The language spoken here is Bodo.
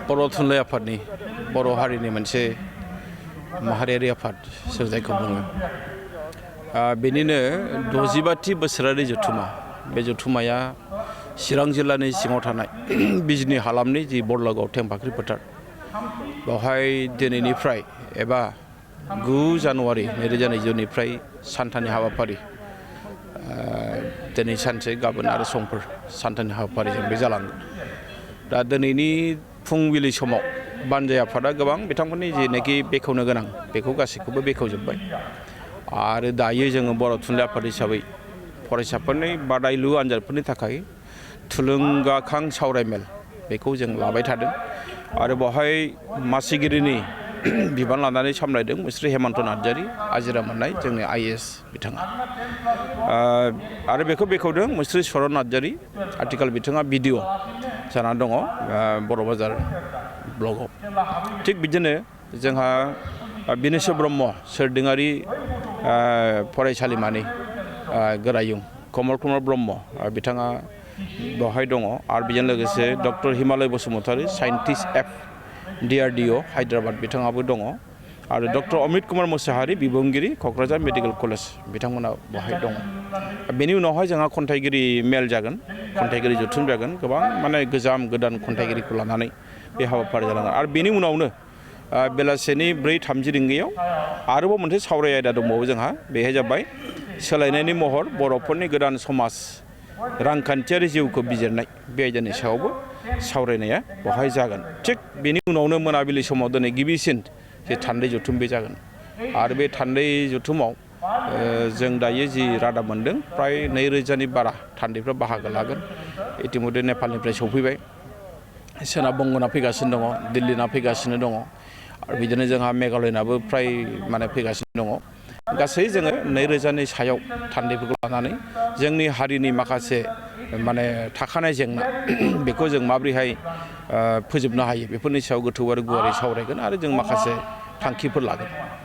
बर' थुनलाइ आफादनि बर' हारिनि मोनसे माहारियारि आफाद सोर जायखौ बुङो बेनिनो 65थि बोसोरारि जथुम्मा बे जथुम्माया चिरां जिल्लानि सिङाव थानाय बिजनी हालामनि जि बरलागाव टेंफाख्रि फोथार बेवहाय दिनैनिफ्राय एबा 9 जानुवारि 2022निफ्राय सानथानि हाबाफारि दिनै सानसे गाबोन आरो समफोर सानथानि हाबाफारिजों बे जालांगोन। दा दिनैनि फुंबिलि समाव बानजाय आफादा गोबां बिथांमोननि जेनाखि बेखेवनो गोनां बेखौ गासैखौबो बेखेवजोब्बाय आरो दायो जोङो बर' थुनलाइ आफाद हिसाबै फरायसाफोरनि बादायलु आनजादफोरनि थाखाय थुलुंगाखां सावरायमेल बेखौ जों लाबाय थादों आरो बेवहाय मासिगिरिनि बिबान लानानै सामलायदों मुस्रि हेमन्त नार्जारि आजिरा मोननाय जोंनि IAS बिथाङा आरो बेखौ बेखेवदों मुस्रि चरन नार्जारि आथिखाल बिथाङा BDO जानानै दङ बर' बाजार ब्लकआव। थिग बिदिनो जोंहा बिनेस्वर ब्रह्म सोरदोङारि फरायसालिमानि गोरायुं कमल कुमार ब्रह्म बिथाङा बेवहाय दङ आरो बेजों लोगोसे doctor Himalaya Basumatary scientist DRDO Hyderabad बिथाङाबो दङ आरो डक्टर अमित कुमार मुसाहारि बिबुंगिरि क'क्राझार मेडिकेल कलेज बिथांमोना बेवहाय दङ। बेनि उनावहाय जोंहा खन्थाइगिरि मेल जागोन, खन्थाइगिरि जथुम जागोन, गोबां माने गोजाम गोदान खन्थाइगिरिखौ लानानै बे हाबाफारि जालांगोन आरो बेनि उनावनो बेलासेनि 4:30 रिंगायाव आरोबाव मोनसे सावराय आयदा दंबावो जोंहा बेहाय जाबाय सोलायनायनि महर बर'फोरनि गोदान समाज रांखान्थियारि जिउखौ बिजिरनाय बे आयदानि सायावबो सावरायनाया बेवहाय जागोन। थिग बेनि उनावनो मोनाबिलि समाव दिनै गिबिसिन जे थान्दै जथुम बे जागोन आरो बे थान्दै जथुमाव जों दायो जि रादाब मोनदों फ्राय 2000नि बारा थान्दैफ्रा बाहागो लागोन। इतिमধ্যে नेपालनिफ्राय सफैबाय, सोनाब बंगना फैगासिनो दङ, दिल्लीना फैगासिनो दङ आरो बिदिनो जोंहा मेघालयनाबो फ्राय माने फैगासिनो दङ। गासै जोङो 2000नि सायाव थान्दैफोरखौ लानानै जोंनि हारिनि माखासे माने थाखानाय जेंना बेखौ जों माबोरैहाय फोजोबनो हायो बेफोरनि सायाव गोथौ आरो गुवारै सावरायगोन आरो जों माखासे थांखिफोर लागोन।